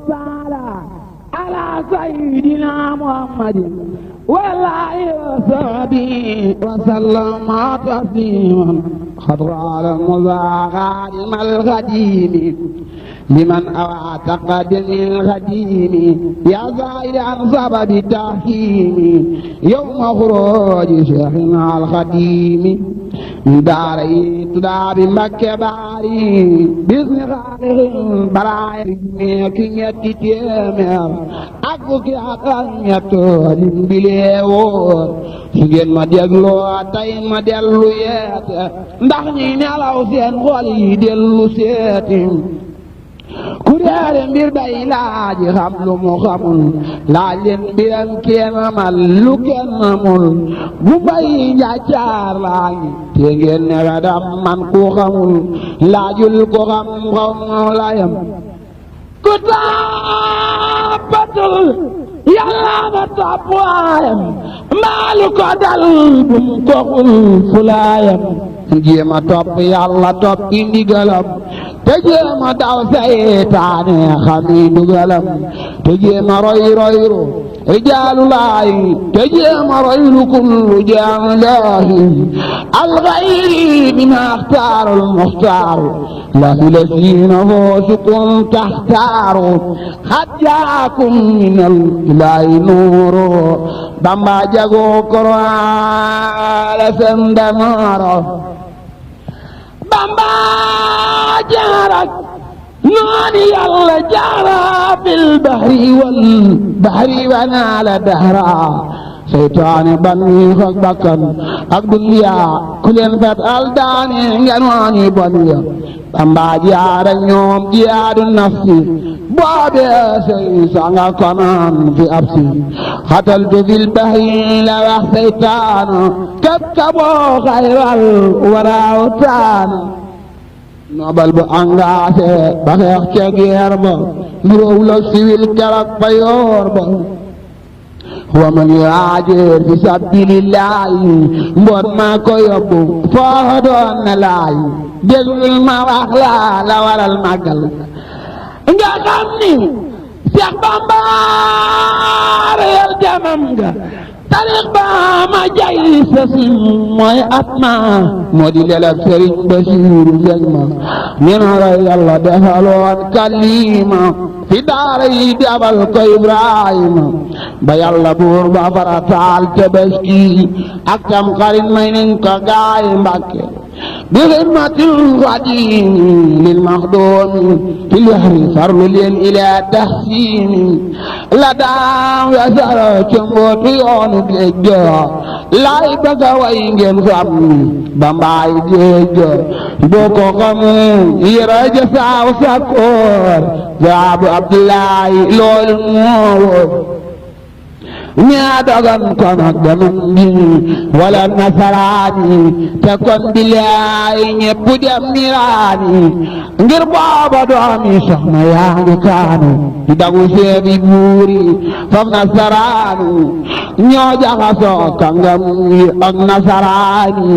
تعالى على سيدنا محمد والله وصحبه وسلم تسليما خضر على المزاغ الغديم لمن أعتقد الغديم يا زائد عن سبب التحكيم يوم خروج شيخنا الخديم من داري تدار مكة باري بإذن خالق البرايا كنيتي تيمر أكوك أكان يتولم بليور سجن ما ديغلو تاين ما ديلو يات ndax ñi nelaw seen xol yi dellu seeti ku réere mbir day laaj xam lu mu xamul laaj leen mbiram kenn amal lu kenn amul bu bay njaacaar laa ngi te ngeen ne dam man ku xamul laajul ko xam xaw layam ku tàppatul yàlla nga topp waayam maalu ko dal bum ko xul fulaayam jéema topp yàlla topp ndigalam te jéema daw saytaane xami dugalam te jéema roy royru rijaalulaay te jéema royru kullu jaamulaahi alxayri bima axtaaru almuxtaaru lahi lasiina foosukum taxtaaru xad jaakum minal ilaahi nuuru Bamba jagoo koroala sendanooro Bamba jaarak nooni Yàlla jaara fil bahri wa naala dahra seytaane banni ak bakkan ak dunya ku leen fat aldaane ngeen waani boniya Bamba jaara ñoom jihaadu nafsi boobe sey sanga konan fi absi xataltu fil bahri la wax seytaana kakkaboo xayral waraaw taana nobal bu engagé ba xeex ca guerre ba nuróow la siwil keroog ba yoor ba wa man yuhaajir fi sabilillahi mboot maa ko yóbbu foo doon na laay déglul ma wax la waral màggal nga xam ni Seex Bamba reyal jamam nga tarix ba ma jay sa si mooy at ma moo di lelab Sëriñ Basiiru Jeng ma ñena la Yàlla defaloon kalima fi daara yi dabal ko Ibrahima ba Yàlla buur ba farataal Tabaski ak tam xarit may nañ ko gaay Mbàkke bi xidmatil xadim lil maxdoomi fil bahri farlu leen ila tahsini la daaw ya sara ca mbootu yoonu géej ga laay bëgg a way ngeen xam Bambaay géej ga boo ko xamee yëra ja saaw sakkoor jaabu Abdullahi loolu moo wóor ñaa dogan kon ak demam bi wala nasaraani te kon bilaay ñépp dem niraani ngir booba doomi soxna yaa ngi kaanu di dagu seebi buuri faf nasaraani ñoo jaxasoo kàngam yi ak nasaraani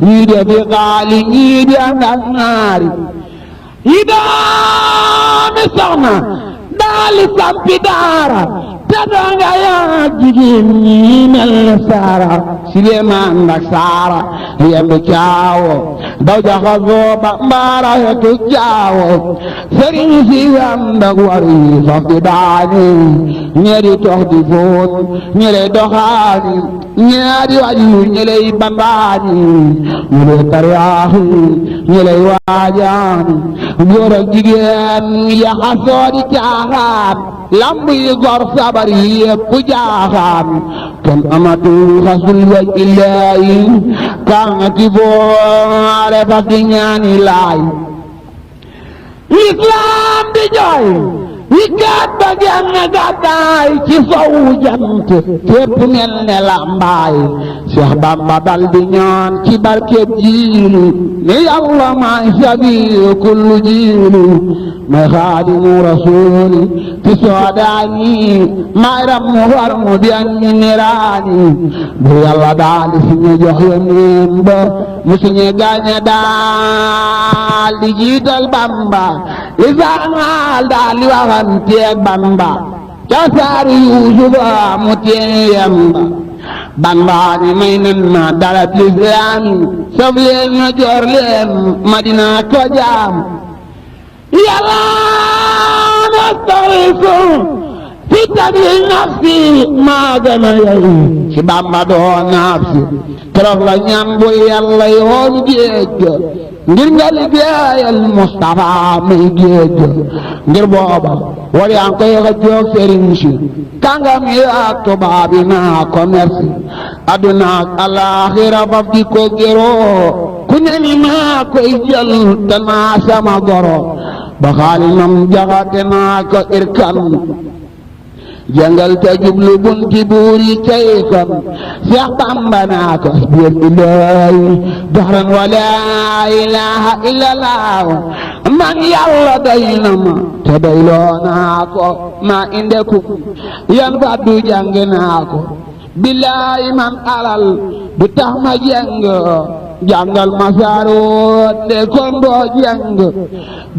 ñii de fi xaali ñii de ak naari yi doomi soxna daali sampi daara te doonga yaa jigéen ñi mel ne saara Suleymaan ndak saara yendu caawo daw jaxasoo ba mbaara hetu caawo sëriñ si yandak war yi faf di daani ñee di tox di foon ñi lay doxaani ñee di waju ñi lay bandaani ñi lay tariyaaxi ñi lay waajaani góor ak jigéen jaxasoo di caaxaan lamb yi gor sabar yi yépp jaaxaan kenn amatul xasul waj illaahi kaa nga ti boole fas di ñaani laay lislaam di jooy yi kat ba genn gàddaay ci sowu jant képp mel ne lambaay Seex Bamba dal di ñaan ci barkeb jiili ni Yàlla maay sabi kullu jiili may xaadimu rasuuli fi soodaani may rammu warmu bi an mi niraani bu Yàlla daal di suñu jox yónneen ba mu suñu gaañe daal di jiital Bamba lisaanal daal di waxanteeg Bamba ca saaru Yuusufa mu teeyam ba Bamba ni may nan ma dalat lislaam saf leen ma joor leen Madina ko jaam yàlla nastarisu fi tabil nafsi maa gën a yey ci Bamba doo nafsi keroog la ñaan bu yàlla yoon géej ngir nga liggéeyal Mustafa muy géej ngir booba war yaa ngi koy xëccoog sëriñ si kàngam yi ak tubaab yi naa ko merci adduna ak alaaxira faf di ko gëroo ku ne ni maa koy jël te naa sama goro ba xaali nam jaxate naa ko irkan jàngal te jublu bunti buur yi cay kon Seex Bamba naa ko biir ilaahi dahran wa laa ilaaha illallah man yàlla doy na ma te doyloo naa ko maa indeku yan faddu jàng naa ko billaahi man alal du tax ma jàng jàngal ma saaroot de kon doo jàng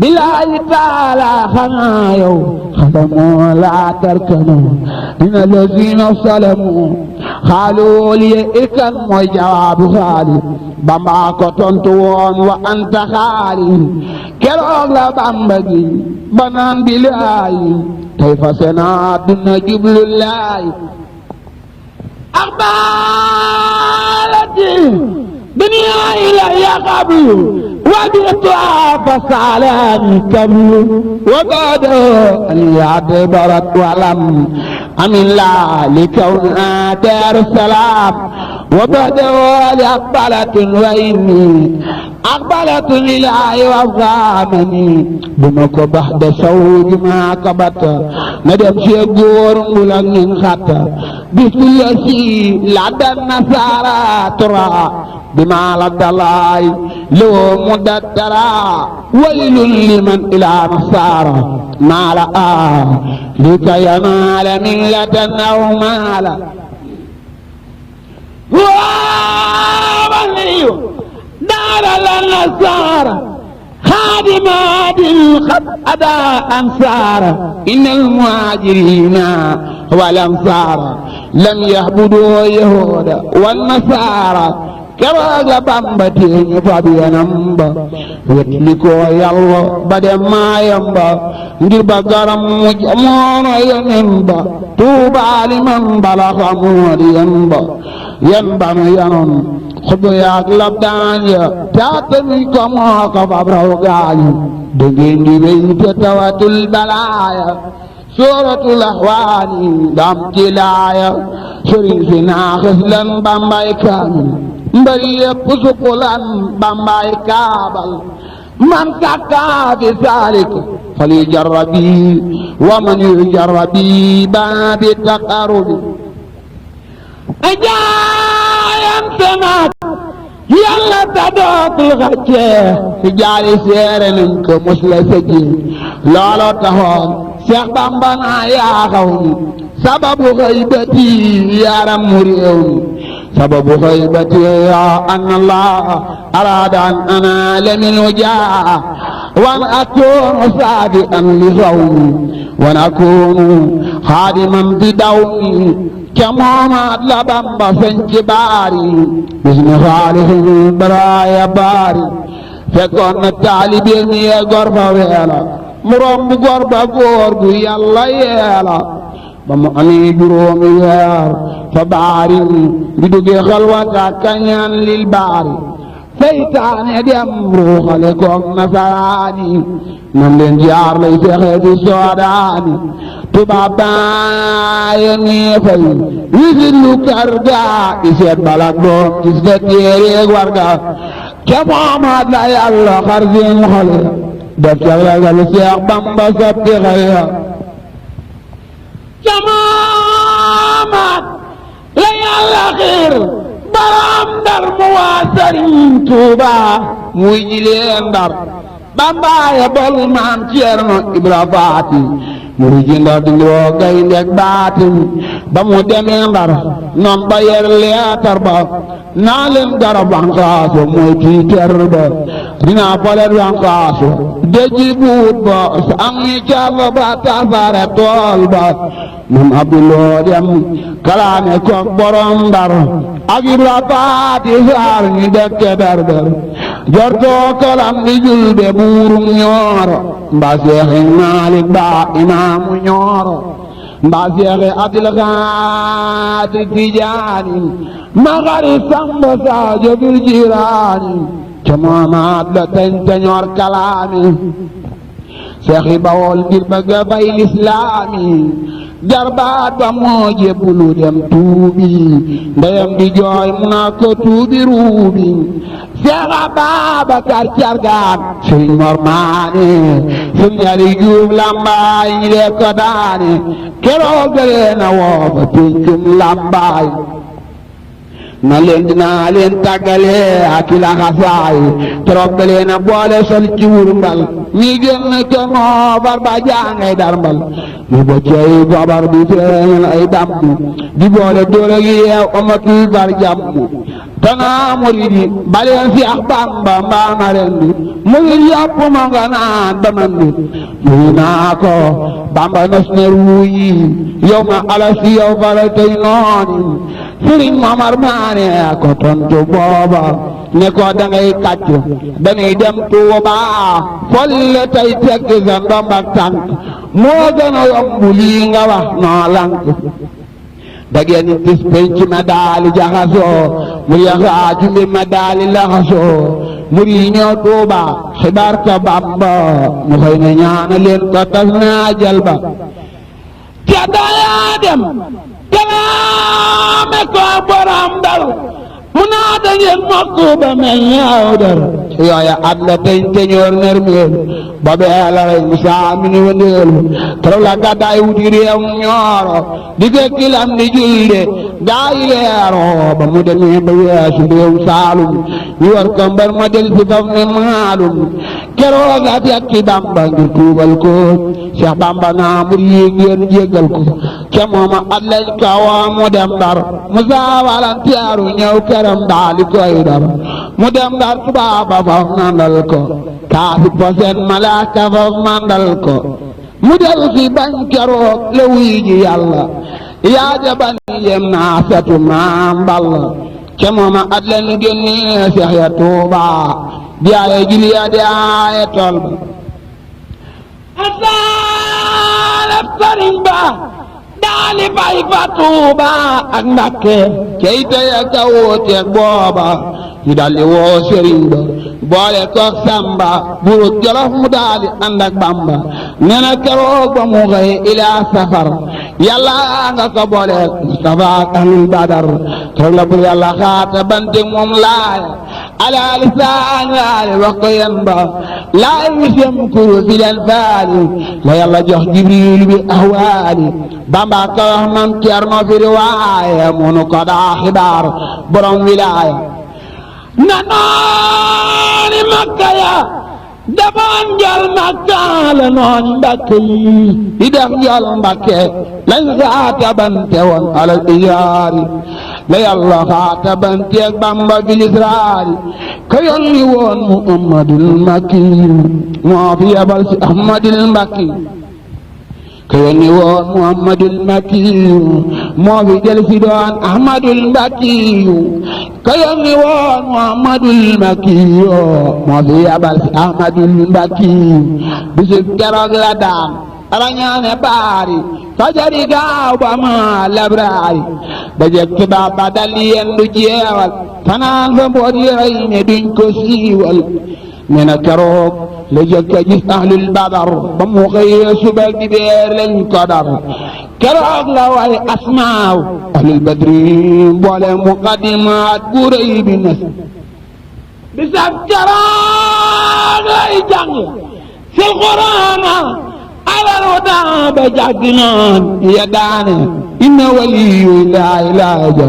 billaahi taala xanaa yow xalamoo laa tarkanu dina lazina salamu xaaloo liye ikan mooy jawaabu xaali Bamba ko tontu woon wa anta xaali keroog la Bamba gi banaan billaahi tey fa senaat duna jublullaahi axbaalati دنيا إلي قبل وبيتها فسالاني كبل وبعد أن يعتبرت ولم أمن لا لكونها دار السلام وبعد أقبلت وإني أقبلت لله وفامني بمك بعد سوج ما كبت ندم شيء ملن خطا بكل شيء لدى النصارى ترى بما لدى الله لو مدترا ويل لمن إلى نصارى مال لكي ينال ملة أو مال وولي دار النصارى خادمات قد أدى أنصار إن المهاجرين والأنصار لم يعبدوا يهود والنصارى keroog la Bamba teeñu fab yanam ba wetli ko Yàlla ba dem maayam ba ngir ba garam mu jamono yonen ba Tuubaa liman balaxa moodi yan ba yan ba nu yanoon xubu yaak labdaan ya taatanuñ ko moo ko fab raw gaañu dëggeen di wéy te tawatul balaaya suratul axwaani dam ci laaya sëriñ si naaxis lan Bambay kaamil mbari yépp suqulan Bambay kaabal man sakkaa fi saalik fal yujarrabi wa man yujarrabi baabi taqarrubi ajaayante naat Yàlla ta dootul xacce fi jaari seere nañ ko mos la sëggi looloo taxoon Seex Bamba naa yaa xaw mi sababu xaybati yaaram mu réew mi sababu xaybati an Allah araada an anaala minhu jaa wan akuunu saadiqan li xawmi wan akuunu xaadiman fi dawmi ca moomaat la Bamba feeñ ci baari bismi xaalixil baraaya baari fekkoon na taalibeem yee gor fa weela mu romb gor ba góor gu Yàlla yeela ba mu amee juróomi weer fa baari di duggee xalwata kañaan lil baari seytaane dem ruuxale koog nasaraani nan leen jaar lay fexe di soodaani tubaab baaye nii fay wisit lu kër ga i seet balak doom gis fa téereeg warga ca moomaat la Yàlla xar seen xale def ca ragal Seex Bamba soppi xale ca moomaat la Yàlla xiir baram Ndar mu waa Sëriñ Tuuba muy jilee Ndar Bamba ya bol maam Ceerno Ibra Faati muri ji Ndar di woo gayndeek baatin ba mu demee Ndar noon ba yer leetar ba naa leen garab wankaaso mooy tiiter ba dinaa falet wankaaso deji buut ba sangi càll ba tasare tool ba moom Abduloo dem kalaame koog borom Ndar ak Ibra Faati Saar ñi dëkke Dar-Dar jortoo kalam di julbe buurum Ñooro mbaa Seexi Maalik Ba imaamu Ñooro mbaa Seexi Abdul Xaadir Tijaani ma xari Samba Saajo bil Jilaani ca moomaat la teñor kalaami Seexi Bawol ngir bëgg a bay lislaami jarbaat ba moo jébbulu dem tuubi ndeyam di jooy mu naa ko tuubi ruubi Seex Ababakar Cargaan Sëriñ Mor Maane Sëriñ Ali Juuf Lambaay ñi dee ko daane keroog gëlee na woo ba péncum Lambaay na leen dinaa leen tàggale ak i laxasaay keroog gëlee na boole sol ci wurmbal ñi génn ke moo bar ba jaangay darmbal ñu boccey gobar bi feeñal ay dambu di boole doole gi yeew amatul bar jàmbu tanaa muridi baleen fi ax Bamba mbaama rendi murid yàpp ma nga naan ba mandi muy naa ko Bamba nos na ruuyi yow ma alasi yow fara tey nooni Sëriñ Mamar Maane ko tontu booba ne ko dangay kàccu dañuy dem Tuuba folle tey tekki sa ndombak tànk moo gën a yomb lii nga wax noo lank dageen tis penc ma daali jaxasoo mu yaxaaju mbi ma daali laxasoo muri yi ñëw Tuuba xibaar ko Bamba mu xëy na ñaana leen ko tas naa jël ba ca dayaa dem kalaame ko borom Ndar mu naa da ngeen mokk ba mel ni aw dar yooya at la teñ teñoor nërmeel ba bee la rey Musaa mi ni wëndeelu keroog la gàddaay wuti réew Ñooro di fekki lam di julde gaa yi leeroo ba mu demee ba weesu réew Saalum ñu war ko mbar ma del si faf ne maalum keroog la tekki Bamba ngir tuubal ko Cheikh Bamba naa mur yi ngeen jéggal ko ca mooma at lañ kawoo mu dem Ndar Musaa walantiyaaru ñëw këram daali koy dar mu dem Ndar tubaaba faf nandal ko kaasi posen malaaka faf mandal ko mu del si bañ keroog la wuy ji Yàlla yaa jaban yem naa setu maam Balla ca mooma at lañ génnee Seex ya Tuuba di aaye jiliya di aaye tool ba asaalab sëriñ ba daali fay fa Tuuba ak Mbàkke cey tey ak a wóoteeg booba ñu daldi woo sëriñ ba boole koog Samba burut Jolof mu daali ànd ak Bamba nee na keroog ba mu xëy ilaa safar Yàlla nga ko booleeg Mustafa ak ahlul Badar keroog la bur Yàlla xaata bante moom laaya ala lisaan laali wax ko yen ba laay wisem kuru fi leen faali la Yàlla jox Jibril bi ahwaali Bamba ka wax mam Cerno fi riwaaya munu ko daa xibaar borom wilaaya na nooni Makka ya defoon njol Makka la nooni Mbàkke yi di def njol Mbàkke lañ xaata bante woon alal iyaari la Yàlla xaata banteeg Bamba bil Israari ka yónni woon Muhammadul Makki moo fi yabal si Ahmadul Mbàkki ka yónni woon Muhammadul Makki moo fi jël si doon Ahmadul Mbàkki ka yónni woon Muhammadul Makki moo fi yabal si Ahmadul Mbàkki bisu keroog la daan rañaane baari fajari gaaw ba ma labraari dajeg tubaab ba daldi yendu jeewal fanaan fa mboot yi rey ne duñ ko siiwal nee na keroog la jëkk a gis ahlul Badar ba mu xëyee subal di beer lañ ko dar keroog la way asmaaw ahlul Badri boole muqaddimaat bu rëy bi nes bisab keroog lay jàng sil Qur'aana alal wadaa ba jàgg naan ya daane inna waliyu laa ilaaha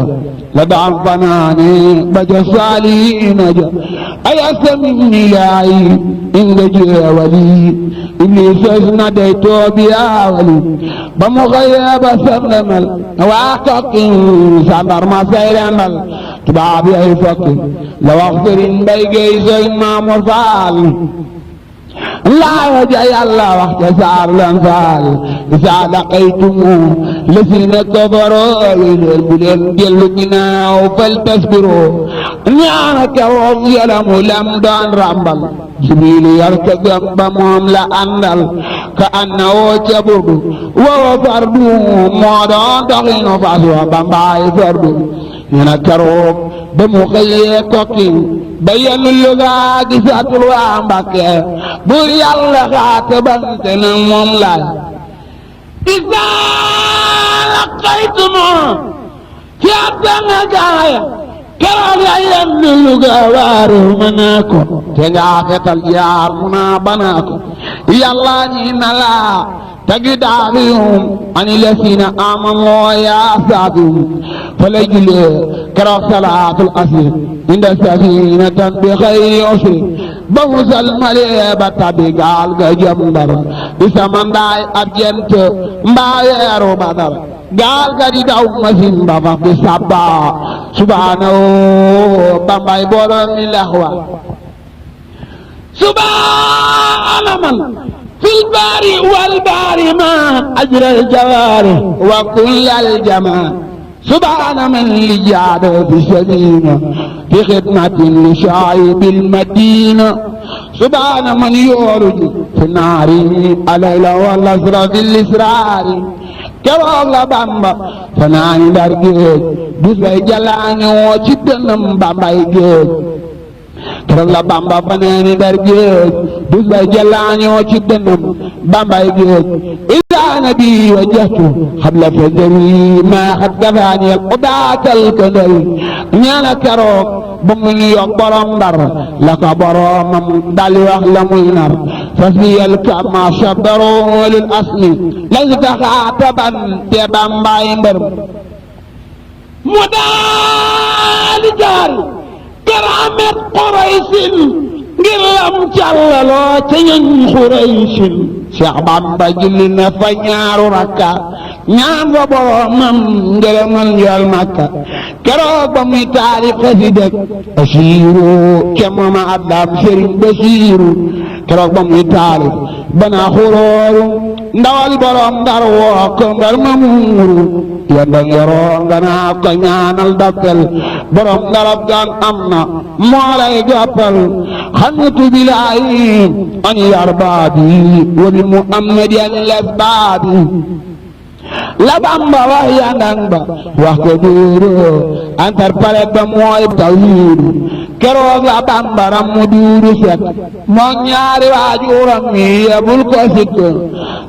la daan fanaane ba ja saaliina ja ayasa minni laayi inda jeewali iblis na dey toobi yaawali ba mu xëyee ba sërlemal waa kokki sandar ma seyrendal tubaab yay fokki la wax Sëriñ Mbay Géey Sëriñ Maamur Faal laa ja yàlla wax ca saar lan faal isaa laqaytumu lazina kafaroo leen bu leen dellu ginnaaw fal tasbiroo ñaana keroog yalamu lam doon rambal jibril yar ca gëm ba moom la àndal ka anna woo ca burdu woo fardu moo doon doxinu fas wa bambaay fardu ñaana keroog ba mu xëyee kokki ba yenn luga gisatul waa Mbàkke buur yàlla xaata bante na moom laay isaa laqaytumu ci àddina gaaya keroog ya yenn luga waaru ma naa ko te nga fetal yaar mu naa banaa ko yàlla ñi na laa tagi daafihum ani lasina amanoo yaa saabihum fa lay julee keroog salaatul asr inda safinatan bi xayri usri ba musal malee ba tabi gaal ga jëm Ndar di sama ndaay ab jent mbaa weeru Badar gaal ga di daw masin ba faf di sabba subhaanahu bambay borom mi laxwa subhaana man fil baari wal baari ma ajral jawaari wa kullal jamaa subhaana man li jaada fi sabina fi xidmatin li shaa'ibil madina subhaana man yooruju fi naari alayla wal asra fil israari keroog la Bamba fanaani Ndar géej dus bay jalaañoo ci dënnam Bambay géej keroog la Bamba fanaani Ndar géej dus bay jalaañoo ci dënnam Bambay géej ilaa nabi wajjahtu xabla fajri maa xat gafaani al udaatal këndal ñaana keroog ba mu ñu yokk borom Ndar la ko boromam dali wax la muy nar fasbiyal kama sabaro lil asli lañ taxaataban te Bambay mbër mu daali jaar karamet Quraysin ngir lam càllaloo ca ñoñ Quraysin Cheikh Bamba julli na fa ñaaru rakka ñaan fa boromam ngërëmal njool Makka keroog ba muy taarif xasidak Basiiru ca mama Adam Sëriñ Basiiru keroog ba muy taarif bana xurooru ndawal borom Ndar woo ko Ndar ma muuru yanda yoroo nga naa ko ñaanal dappel borom Ndarab gaan am na moo lay jàppal xanitu bilaayi an yarbaabi wa bi muhammadin lesbaabi la Bamba wax yandang ba wax ko duuru interprète ba mooy tawhiidu keroog la Bamba ram mu duuru set moo ñaari waajuram mi yebul ko sikk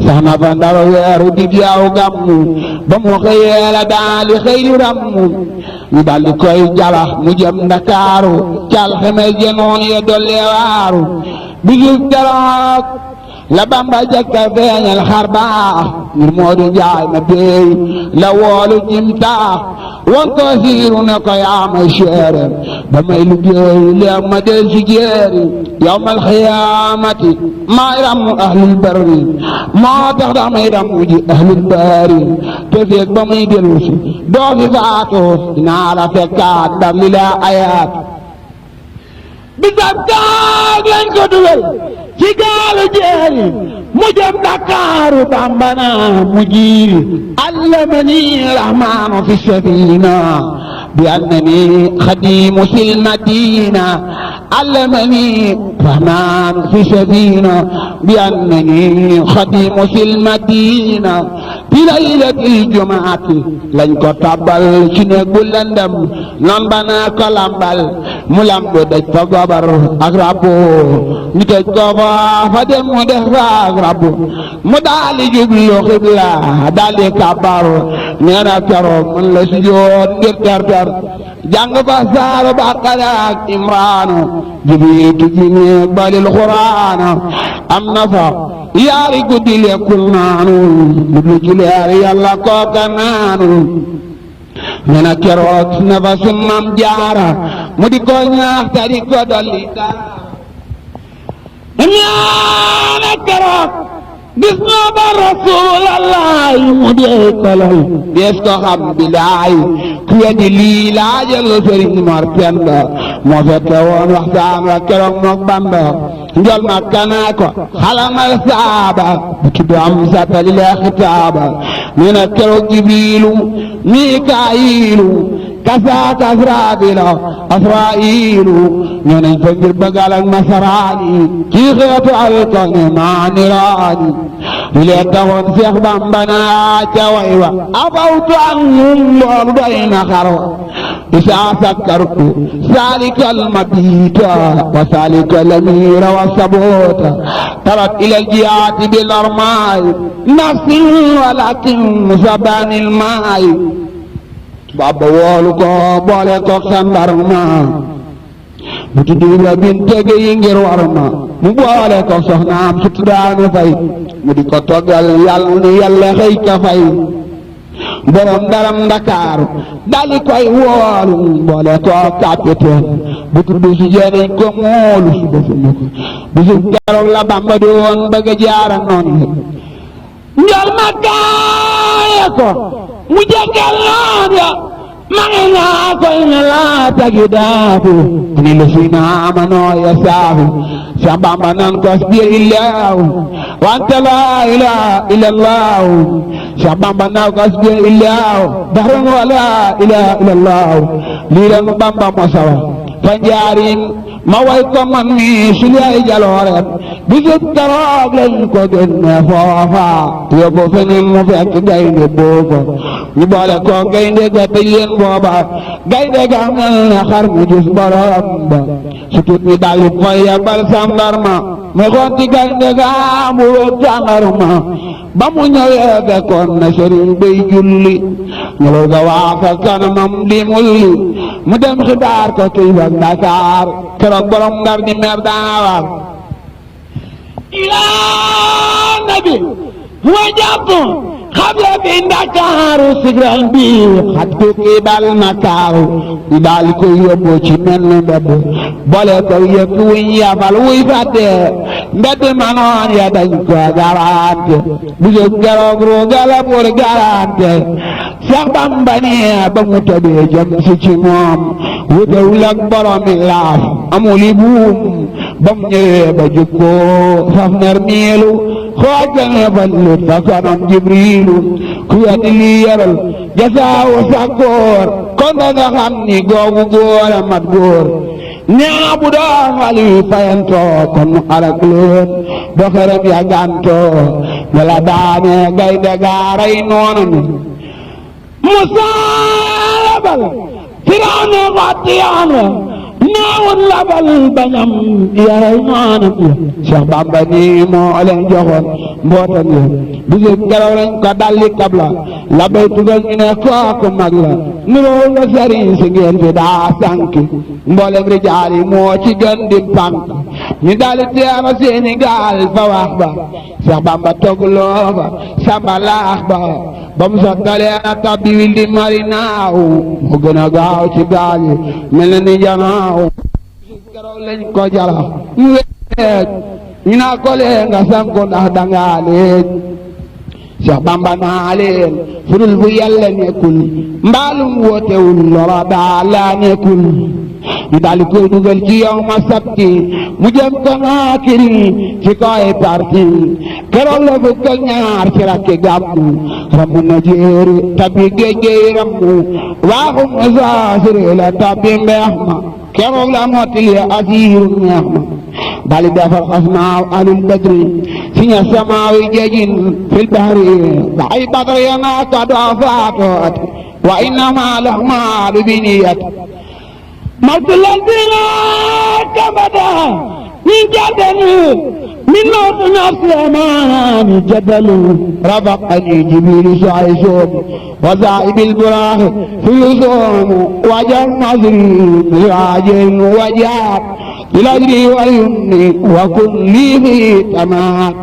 sax na fa Ndar weeru dig yaw gàmmu ba mu xëyee la daali xëy di rammu ñu daldi koy jalax mu jëm Ndakaaru cal xemel jenoon ye dolli waaru bisu keroog la Bamba jëkka feeñal xar baax ngir Moodu Njaay ma beey la woolu ñim taax won ko siiru ne ko yaa may seere ba may liggéey leeg ma del si jéeri yawmal xiyaamati maay ramu ahlul barri moo tax damay ramu ji ahlul bari te feeg ba may dellu si doo fi faatu dinaa la fekkaat Ndar li la ayaat bisab kaag lañ ko dugal ci gaalu jeeri mu jëm Dakaaru Bamba naa mu jiiri allamani rahmaanu fi safina bi annani xadimu sil madina allamani rahmaanu fi safina bi annani xadimu sil madina fi laylatil jumaati lañ ko tabal ci néeg bu lëndëm noon ba naa ko lambal mu lambu daj fa gobar ak rabbu ñu tëj ko fa dem mu def fa ak rabbu mu daali jublu xibla daali kabar nee na keroog mun la sujjoot ngir terter jàng fa saaru Baqara ak Imraanu jibitu ji néeg balil Quraana am na fa yaari guddi lekkul naanu jublu ci leer Yàlla kooka naanu nee na keroog na fa sun Maam Jaara mu di ko ñaax ta di ko dolli ñaana keroog gis nga ba Rasulallah mu dee kolal dees ko xam bilaay ku weddi lii laajal Sëriñ Mor Penda moo fekke woon waxtaan wa keroog mook Bamba njol Makka naa ko xalamal saaba bu tudd am satali la xitaaba nee na keroog Jibriilu Mikaayilu kasaaka Asraayilu ñoo nañ fa ngir bëggal ak masaraani ci xeetu alkane maa niraani li leen taxoon Seex Bamba naa ca way wa abawtu anhum loolu doy na xarwa isaa sakkartu saalikal mabiita wa saalikal amiira wa saboota tarat ilal jihaati bil armaay nafsin walakin sabanil maay Baba woolu ko boole ko sandarma bu tudd la binte gi ngir war ma mu boole ko soxnaam su tuddaane fay mu di ko toggal yàlla ni yàlla xëy ka fay borom daram Ndakaaru dali koy woolu boole ko capitaine bu tudd si jeeniñ ko moolu su defuñu ko bisu keroog la Bamba di woon bëgg a jaara noonu njol Makka ko mu jéggal noon ya magina koy na laata gi daafu ni la si naamanoo ya saafu Seex Bamba nan ko asbir illaahu wante laa ilaaha illallaahu Seex Bamba nan ko asbir illaahu dahrun wa laa ilaaha illallaahu lii la nu Bamba mosawa fa njaarim ma way ko man mi suli ay jaloorem bisub keroog lañ ko génne foofa yóbbu feneen mu fekk gaynde booba ñu boole ko gaynde ga tëj leen booba gaynde ga mel ne xar mu gis borom ba su tut mi daldi koy yabal sandarma mu xotti gaynde ga mu wér sandarma ba mu ñëwee fekkoon na sëriñ bay julli ñëwal ga waafa kanamam di mulli mu dem xibaar ko kilifa Ndakaar keroog borom Ndar di mer daawar ilaa nabi wa jàpp xable bi Ndakaaru sigran bi xat ku kiibal Ndakaaru i daal ko yóbbu ci mel ni mbedd boole ko yëkk wuñ yafal wuy fàtte mbedd manoon ya dañ ko garante bisu keroog ruugala pour garante Seex Bamba ne ba mu tëbee jëm si ci moom wutewul ak boromi laaf amuli buum ba mu ñëwee ba jukko faf ner miilu xoojane fa lut fa kanam Jibriilu ku weddi lii yaral jasaawu sakkoor kon da nga xam ni googu góor a mat góor nee bu doon wali fayantoo kon mu alak leen doxeram ya gantoo wala daane gaynde gaaray noonu ni Musaa labal Firawna xotti yoon wa neewul labal bañam yaray noonam ya Seex Bamba nii moo leen joxoon mbootam ya bisu keroog lañ ko dalli kabla la bay tugal ñu ne kooku mag la nuroo nga sëriñ si ngeen fi daa sànki mboolem rijaal yi moo ci gën di pànk ñu daldi teera seeni gaal fa wax ba Seex Bamba togg loo fa samba laax ba ba mu sottalee na tabbi wil di mari naaw mu gën a gaaw ci gaal yi mel na ni janaaw keroog lañ ko jala mu weej ñu naa ko lee nga sanku ndax dangaa leej Seex Bamba naa leen furul bu yàlla nekkul mbaalum wootewul loola daa laa nekkul ñu daldi koy dugal ci yow ma sabti mu jëm ko naakiri ci koy parti keroog la fukk ak ñaar ci rakki gàmmu rammu na jéeri tabbi géej géej rammu waaxum saasiri la tabbi mbeex ma keroog la mottali asiiru neex ma daldi defar asnaaw alul badri siña samaawi jeejin fil bahri ay badri yana ka doo faatoot wa innama lahmaalu biniyat mawtulan dina kabada min jadali min mawtu nafsi amaani jadalu rafaqani jibilu saaysoom wa zaa'ibil buraahi fi yusoom wajal nasri mirajin wajaat bilajri wal yumni wa kun lii fi tamaat